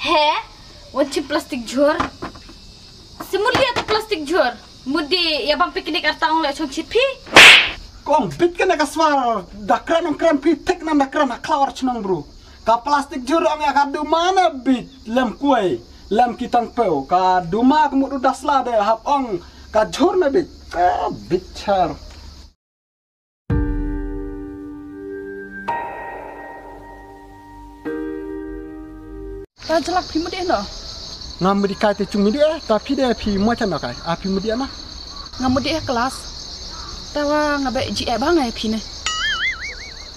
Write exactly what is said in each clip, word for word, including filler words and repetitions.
He, wan chim plastik jhur. Sa mut ïa tu plastik jhur. Mut dei ïa bam picnic arta ong leh chong chit phi. Kong bit kane ka swar da kren ong kren phi thik nan da kren ha khlawar chnong bru. Ka plastik jhur ong ïa ka duma na bit lem kuai lem ki tang peu ka duma ka mut u da sla de hap ong ka jhur na bit. Ka bit char. Ta jlak phi mudih no? Nga mudih kai te chung mudih eh, ta phi de phi mo chan no kai. A phi mudih na? Nga mudih eh kelas. Ta wa nga be ji eh ba ngai phi ne.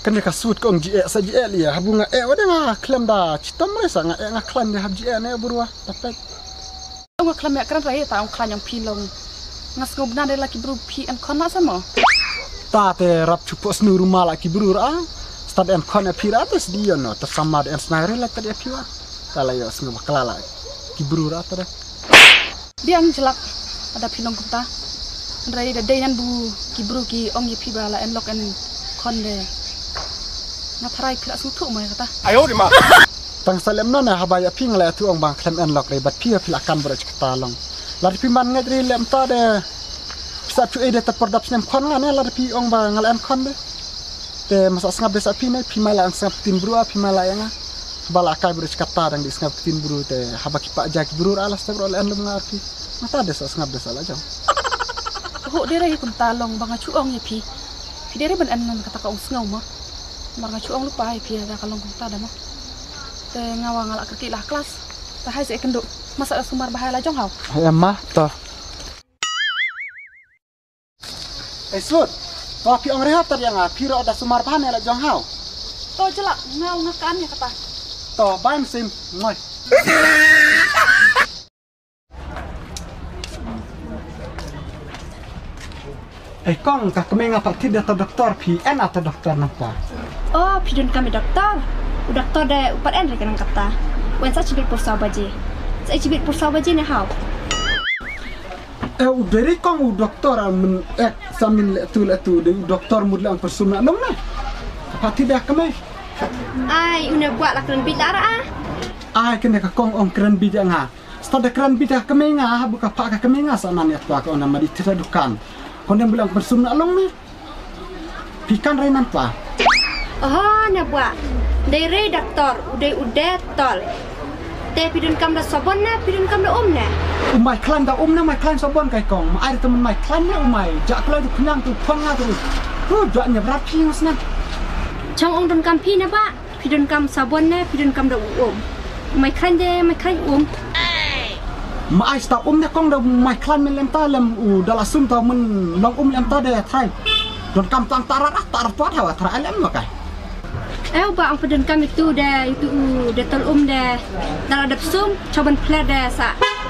Kane ka sut kong ji eh sa ji eh lia. Habu nga eh wada nga klem da chitom re sa nga eh nga klan de hab ji eh ne burwa. Ta pek. Ong khlem ïa kren rei ta ong khlaiñ ong phi long. Nga sngew bna de la ki bru phi en khon na sa mo. Ta te rap chupo snu ruma la ki bru ra. Stad en khon ïa phi ra te sdi ïa no ta sama de en snai re la ta de phi wa. Ta la ïa sngew bakla la ki bru ra ta de. Biang jlak ada phi long kumta. Rei da dei nan bu ki bru ki ong ïa phi ba la en lok en khon de. Nga tharai phi la sngewthuh mo ïa kata. Ayo di ma. Tang sa lem no na haba ïa phi nga la ïathuh ong bang khlem en lok re bad phi ïa phi la kan bro chi kata long. Lada phi man ngeit re lem ta de. Pisa chu e de ta por dap snem khon nga ne lada phi ong ba nga la en khon de. Te masa sngap de sa phi ne phi mai la sngap tin bru a phi mai la ïa nga. Ba la kai bro chi kata dang di sngap tin bru te haba ki pa ja ki bru ra la sta bro la en lum nga phi. Mata de sa sngap de sa la jong. Ho de re hi kumta long ba nga chu ong ïa phi. Phi de re ban en nan kata ka ong sngew ma. Mar nga chu ong lupa ïa phi da ka long kumta da ma. Te nga wa nga la kyrkieh la klas. Ta hai se kynduh. Masa da sumar ba hai la jong hau. Hai ma to. Ei sut. To phi ong rehat tar ïa nga phi ro da sumar ba hai la jong hau. To jela nga nga kan ïa kata. To ban sim ngoi. Ei kong ka kmie nga pat thit da ta doktor phi en a ta doktor nang pa. Oh phi don kam i doktor. U doktor de u pat en re ka nang kata. Wen sa chibit pur saw baje. Sa chibit pur saw baje ne hau. Eh u deri kong u doktor a men ek samin le tu le tu de u doktor mut le ang persum na nong ne. Pat thit da kmie. Ai une buat la kren bit la ra. Ai kene ka kong ong kren bit nga. Sta da kren bit ka kmie nga ha bu ka pa ka kmie nga sa nan ïa twa ka ona madi thira dukan. Kon dem bilang persum na long ne. Pi kan rei nan twa. Oh na bwa. Dei rei doktor u dei u detol. Te pi dun kam da sabon ne pi dun kam da um ne. Umai klan da um ne mai klan sabon kai kong. Ma ai da temen mai klan ne umai. Ja klan tu kunyang tu pon nga tu. Hu ja nya berat pi ngus nan. Chong ong dun kam pi ne ba. Phi donkam sabon ne phi donkam da u um. Mai khlaiñ de mai khlaiñ um. Ma ai sta um ne kong da mai khlaiñ men lem ta lem u da la sum ta men long um lem ta de thrai. Donkam tang tarat ah tarat tuat hawa thrai lem ma kai. Eu ba ang phi donkam itu de itu u de tol um de da la dep sum choban phle de sa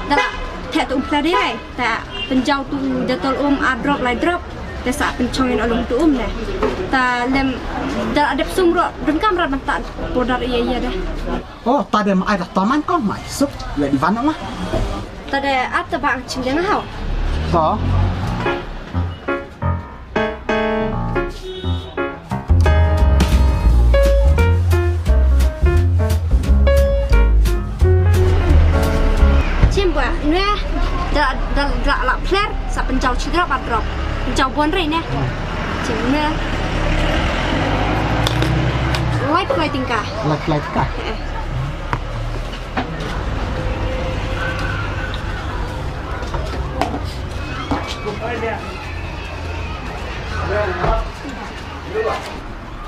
da la the tu um phle de rai. Ta pynjaw tu detol um ar drop lai drop. Te sa pynchong ïa long tu um ne. Ta lem da dep sum ro dun kam rat ban ta powder ïa ïa de. Oh ta de ma ai da taman kong mai sup ïa di van ma. Ta de at ta ba ang chim de nga hau. To. Chim ba ne da da da la pler sa pynjaw chi drop ba drop. Pynjaw bon rei ne. Chim ne. Lai pynlai tingka. Lai pynlai tingka. Eh.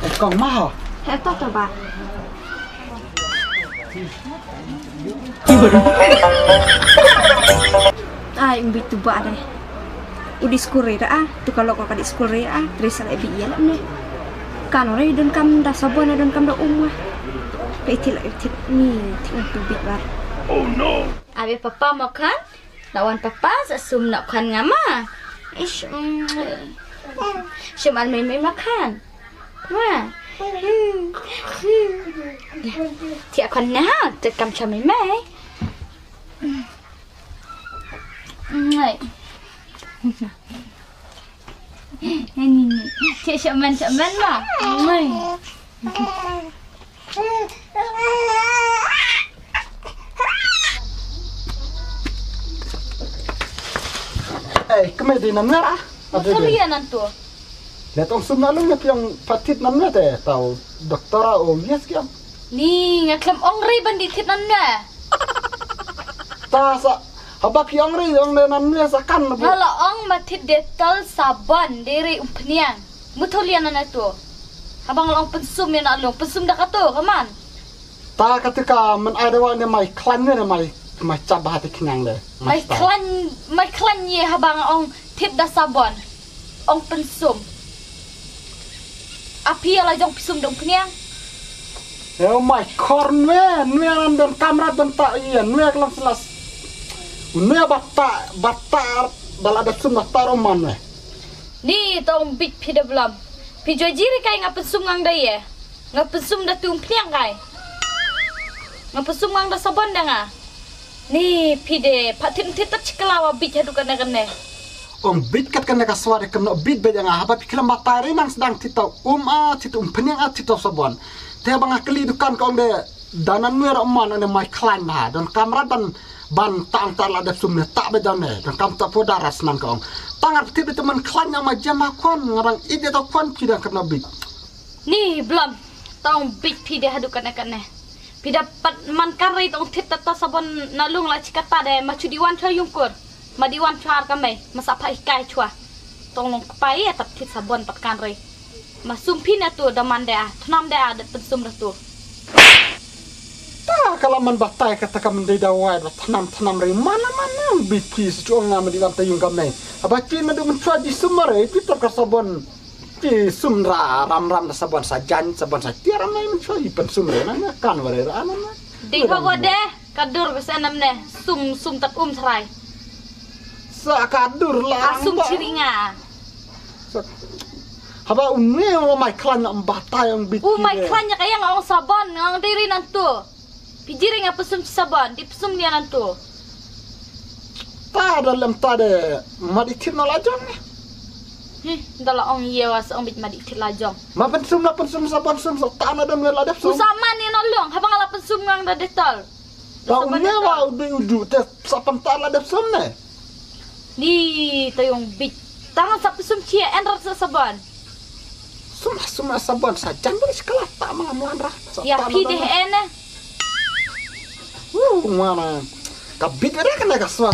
Eh, kong ma ho. He to to ba. Ai, um bit tu ba dai. U di skul re da ah, tu ka lok ka di skul re ah, tre sa le bi ïa lap ne. Kan ore donkam da sabon donkam da um wa. Ka itil itil ni tik tu bit ba. Oh no. Abe papa makan? Lawan papa sa sum nak kan ngama. Ish. Mm. Shim al mai mai makan. Wa. Ti akan na ha, te kam cha mai mai. Ngai. Ni ni. Ti shaman shaman ma. Ngai. kmie dei nanwer ah. Muthulia nan tu. Le tong sum na lung ne piang patit nanwer te tau doktora o yes kiam. Ni nga klem ong rei ban di tit nanwer. Ta sa haba piang rei ong ne nanwer sa kan bu. Nga la ong ma tit Dettol sabon dei rei umphniang. Muthulia nan tu. Haba nga la ong pynsum ïa na lung pynsum da ka tu kaman. Ta ka tu ka man ai da wa ne mai klan ne mai mai chap ba ha te khnang le. Mai klan mai klan ye haba nga ong tit da sabon. Ong pynsum. Api ala jong pynsum dong pniang. Yo mai kor nwe nwe an don kamrat don ta ye nwe klang selas. Nwe bata bata bala da sum bata roman nwe. Ni tong bit phi da blam. Phi joi jiri kai nga pynsum ngang da ye. Nga pynsum da tum pniang kai. Nga pynsum ngang da sabon da nga. Ni phi de pha thim thit tat chikla wa bit hadu kane kane. Ong bit kat kane ka swa de kano bit be nga haba phi klam batai re nang sedang thit tau um a thit um pniang a thit tau sabon. Te ba nga kli dukan ka ong de danan nwer man ne mai klan ba don kamrat ban ban tang tar la dep sum ne ta be dan ne don kam ta po daras nan ka ong. Tangar thit be teman klan yang ma jama kwan ngarang ide tau kwan phi dang kano bit. Ni blam tong bit phi de hadu kane kane. Phi da pat man kar rei tong thit tata sabon na lung la chikata de ma chu di wan chwa yungkur. Ma di wan chwa ar ka mei ma sa pha ikai chwa. Tong long kpai ya tat thit sabon pat kan rei. Ma sum phi na tu da man de a thnam de a da pynsum da tu. Ta kala man batai kata ka man dei da wai da thnam thnam rei mana mana bit phi sa chu nga ma di wan ta yung ka mei. Aba phi ma du man chwa di sum ma rei phi tar ka sabon. Ti sum ra ram ram da sabon sa jan sabon sa tiar am nai men choi pen sum re na na kan ware ra na na. Ding ha gode ka dur be sen am ne sum sum tat um srai. Sa ka dur la a sum chiringa. Haba un ne wa mai klan am batai ang bit. U mai klan ya ka yang ong sabon ngang diri nan tu. Phi jiri nga pynsum chi sabon di pynsum nia nan tu. Ta da lem ta de ma di thit na la jong ne. Hmm, da la ong ye wa sa ong bit ma di thit la jong. Ma pynsum la pynsum sabon sum sa ta na don la dep sum. Usa man ni no long haba nga la pynsum ngang da detol. Ta un ne wa u du u du te sa pan ta la dep sum ne. Ni tayong bit. Tangan sa pisum chia en rat sa sabon. Suma suma sabon sa jan beri sekala ta mangan muan ra. Ya phi deh en. Wuh mana. Ka bit ra kana ka sua.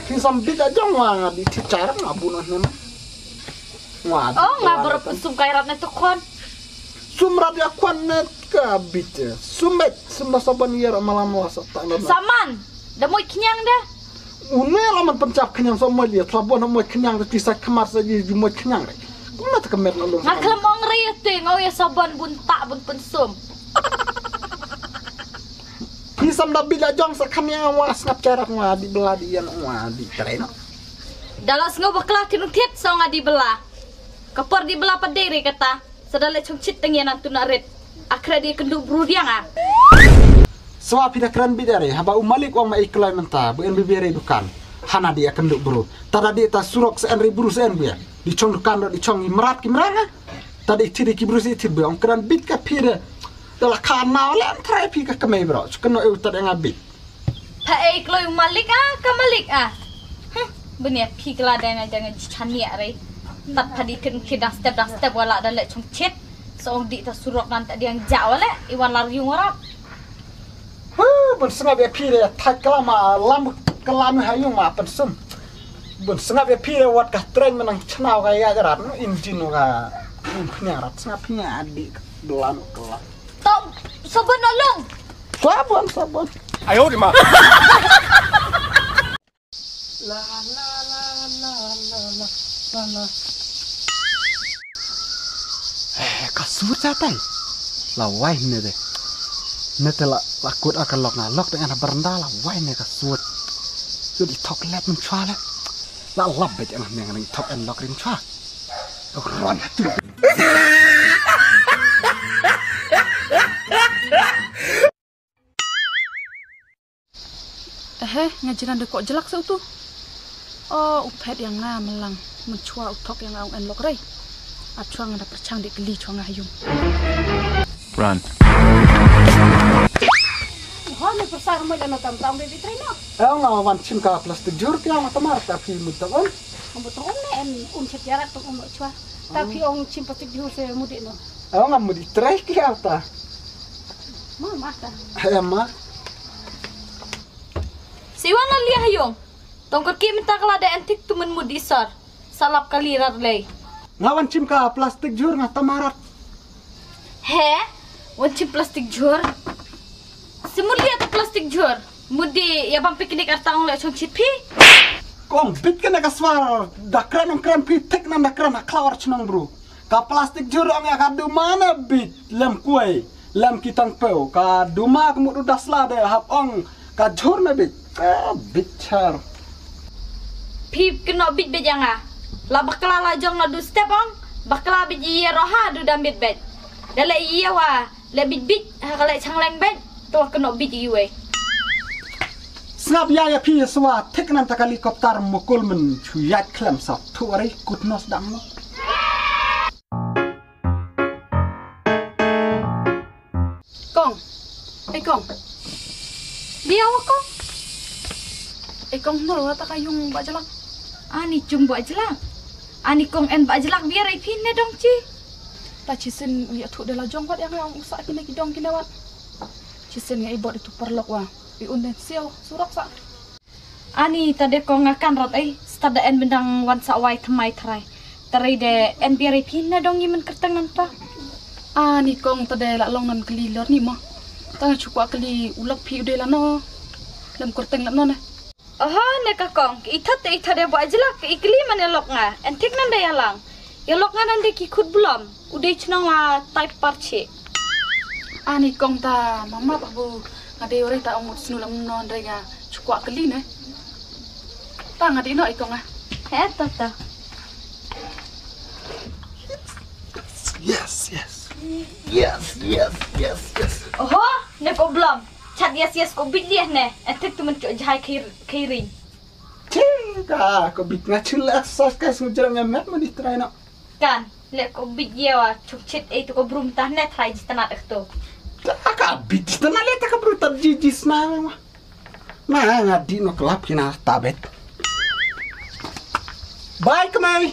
Phi sam bit aja wa di chichar nga bunuh nema. Wa. Oh nga berpesum kairat ne tukon. Sumrat ya kwan ne ka bit. Sumbet sumba saban ya malam wasa tak na. Saman. Da moi knyang da. Une la man pencap knyang so moi lia tla bon moi knyang da tisa kemar sa ji moi knyang re. Kumna ta kemer na lung. Nga kelam ong re ya te ngau ya saban bun tak bun pensum. Pisam da bila jong sa kami wa sngap charat wa di bela di yan wa di tereno. Dalas ngau bakla tinung tit sa nga di bela. Kapor di bela pa dei re kata. Sa da leh chong chit tang ïa nan tu na rit. Akhre di kynduh bru diang ah. Swa phi da kren bit are haba u malik ong ma i kloi mynta bu en bibia re dukan. Hana di a kynduh bru. Ta da di ta surok sa en re bru sa en bia. Di chong dukan di chong i mrat ki mrang ah. Ta di thiri ki bru si thir bia ong kren bit ka phi de. Da la kha na le an trai phi ka kemai bro. Chukno e utat eng a bit. Pha ei kloi u malik ah ka malik ah. Huh, benia phi kla dang dang chania re. Tat pha di thit thit dang step dang step wala da leh chong chit. So ong di ta surok nan ta diang ja wala i wan lar yung warap. Huh, bun sngap ya phi re thait kla ma lam kla mi ha yung ma pensum. Bun sngap ya phi re wat ka train menang chnau ka ya rat engine ka. Ung khnya rat sngap phi nya di dolan kla. Tong sabun alung. Sabun sabun. Ayo di ma. La la la la la la la. Eh, ka sut sa tai. La wai ne de. Ne te la la kut a ka lok na lok te ana baranda la wai ne ka sut. Sut di thok let mun chwa le. La lap be jang ne ngi thok en lok rin chwa. Ron tu. Ehe, nga jiran de kok jelak sa utu. Oh, u phet yang nga melang. Mun chwa u thok yang nga ong en lok rei. Ap chwa nga da perchang de keli chwa nga hayung. Run. Ane persar mo jano tam tam baby train no. Eh, nga wan chim ka plastik jhur pia nga tamar ta phi mut ta on. Mut ta on ne em um chet yarak ta um chwa. Ta phi ong chim plastik jhur se mut no. Eh, nga mut i trai ki ta. Ma ma ta. Eh, ma. Siwan na lia hayong. Tong kerki minta kala da entik tu men mut isar. Salap kali rat lei. Nga wan chim ka plastik jhur nga tamarat. He? Wan chim plastik jhur? Semut lia tu plastik jhur. Mudi ya bam piknik arta ong le chong chit phi. Kong bit kena ka swar da kren ong kren phi tik nan da kren ha klawar chnong bru. Ka plastik jhur ong ya ka duma na bit lem kuai lem ki tang peu ka duma ka mut u dasla de hap ong ka jhur na bit. Ka bit char. Phi keno bit bit ya nga. La bakla la jong na du step ong. Bakla bit ye roha du dam bit bit. Dale ye wa le bit bit ha kale changleng bit. To keno bit ye wei. Sngap ya ya phi swa tik nan ta helicopter mukul men chuyat klem sa tu ari kut nos dang no. Kong. Ei kong. Dia wa kong. Ei kong no wa ta ka yung ba jalak. Ani chung ba jalak. Ani kong en ba jalak biar ai phin ne dong chi. Ta chi sin u ya thu de la jong wat yang yang usa kine ki dong kine wat. Chi sin ngai bot itu perlok wa. I un den siau surok sa. Ani ta de kong nga kan rat ai stad da en bendang wan sa wai thamai thrai. Tarai de en biar ai phin na dong i men kerteng nan ta. Ani kong ta de la long nan kali lor ni mo. Tang chukwa kali ulak phi ude la no. Lam kerteng la no ne. Oho ne ka kong i thot te i thot de bo ajlak i kali man ya lok nga. En thik nan de ya lang. Ya lok nga nan de ki khut blom. Ude chnong la tai parche. Ani kong ta mama babu nga de ore ta ong snu lam non re nga chukwa kali ne. Ta nga de no i kong ah. He ta ta. Yes, yes. Yes, yes, yes, yes. Oho, ne ko blom. Chat yes yes ko bit liah ne. Etik tu men chok jahai khair khairing. Ching ka ko bit nga chil exercise ka sujra nga met mo di try no. Kan, le ko bit ye wa chuk chit ei tu ko brum ta ne try jitana ek tu. Ta ka bit jitana le ta ka brum ta ji ji sna ma. Na nga di no kelap kina tabet. Bye kemai.